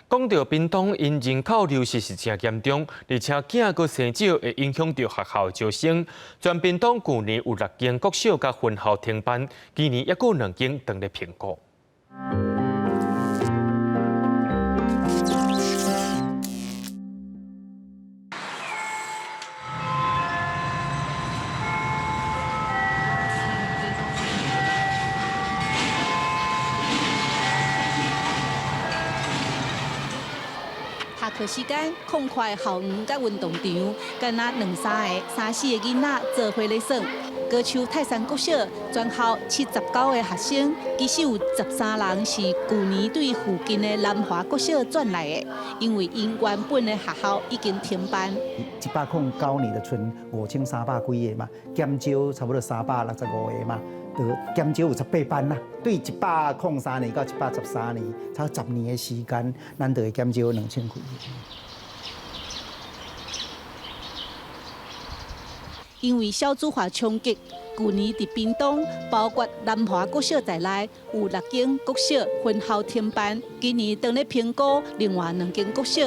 講到屏東，𪜶人口流失是誠嚴重，而且囝閣生少，會影響著學校招生。全屏東舊年有六間國小佮分校停辦，今年猶閣有兩間當咧評估。下課時間，空曠校園佮運動場，敢若兩三个、三四个囡仔做伙咧耍。高丘泰山國小全校79个學生，其實有13人是舊年對附近的南華國小轉來的，因為𪜶原本的學校已經停辦。109年就賰5300幾个嘛，減少差不多365個嘛，就減少有18班啦。對103年到113年，差不多十年的時間，咱就會減少2000幾個。因為少子化衝擊，舊年佇屏東，包括南華國小在內，有六間國小分校停辦。今年當咧評估，另外兩間國小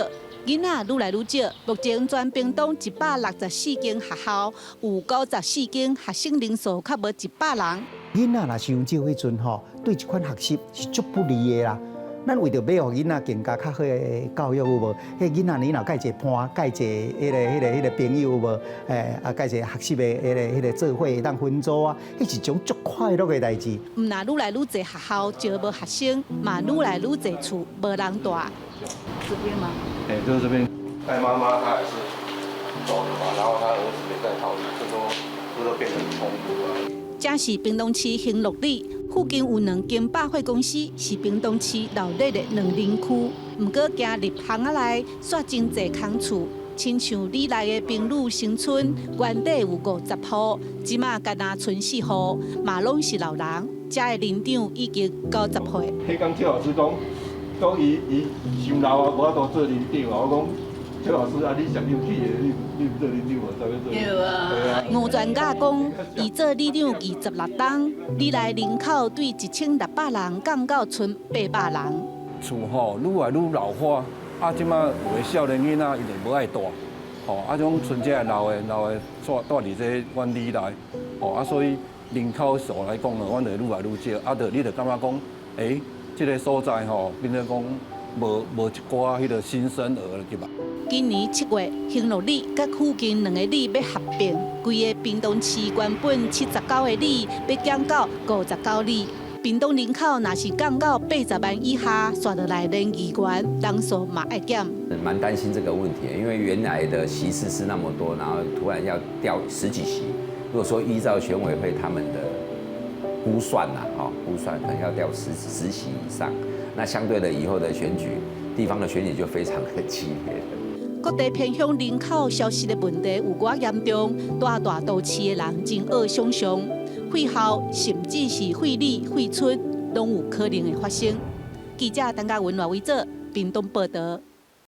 囡仔愈來愈少。目前全屏東164間學校，有94間學生人數較無100人。囡仔若傷少彼陣吼，對這款學習是足不利的啦。咱為著欲予囡仔更加較好的教育有無？彼囡仔你若佮一個伴，佮一个彼个朋友有無？啊，佮一个學習的彼个做伙會當分組啊，彼是一種足快樂的代誌。毋但愈來愈濟學校招無學生，嘛愈來愈濟厝無人蹛。這邊嗎？欸，就是這邊。戴媽媽她還是走了嘛，然後她兒子也在逃離，這都變成衝突啊。這是屏東市興樂里，附近有兩間百貨公司，是屏東市鬧熱的兩人區。毋過行入巷仔內，煞真濟空厝，親像里內的平女新村，原底有50戶，這馬干焦賰四戶，嘛攏是老人。遮的年長已經90歲。彼工邱老師講，講伊傷老啊，無法度做年長啊。我講邱老師啊，你上有氣的，你毋做里長啊？啥欲做？對啊。吳專家講，伊做里長26冬，里內人口對1600人降到賰800人。厝吼愈來愈老化，啊，這馬有的少年囡仔伊就無愛蹛，吼，啊，種賰這个老的蹛蹛佇這阮里內，吼，啊，所以人口數來講呢，阮就愈來愈少，啊，就你就感覺講，欸，這个所在吼，變做講無一寡彼个新生兒入來。今年7月，興樂里佮附近兩个里欲合併，規个屏東市原本79个里，欲減到59里。屏東人口若是降到80萬以下，紲落來連議員人數嘛愛減。蠻擔心這個問題，因為原來的席次是那麼多，然後突然要掉十幾席。如果說依照選委會他們的估算啦，哈，估算可能要掉10席以上。那相對的，以後的選舉，地方的選舉就非常的激烈。各地偏鄉人口消失的問題有偌嚴重，蹛大都市的人真惡想像，廢校甚至是廢里廢村，攏有可能會發生。記者陳嘉文、賴偉哲，屏東報導。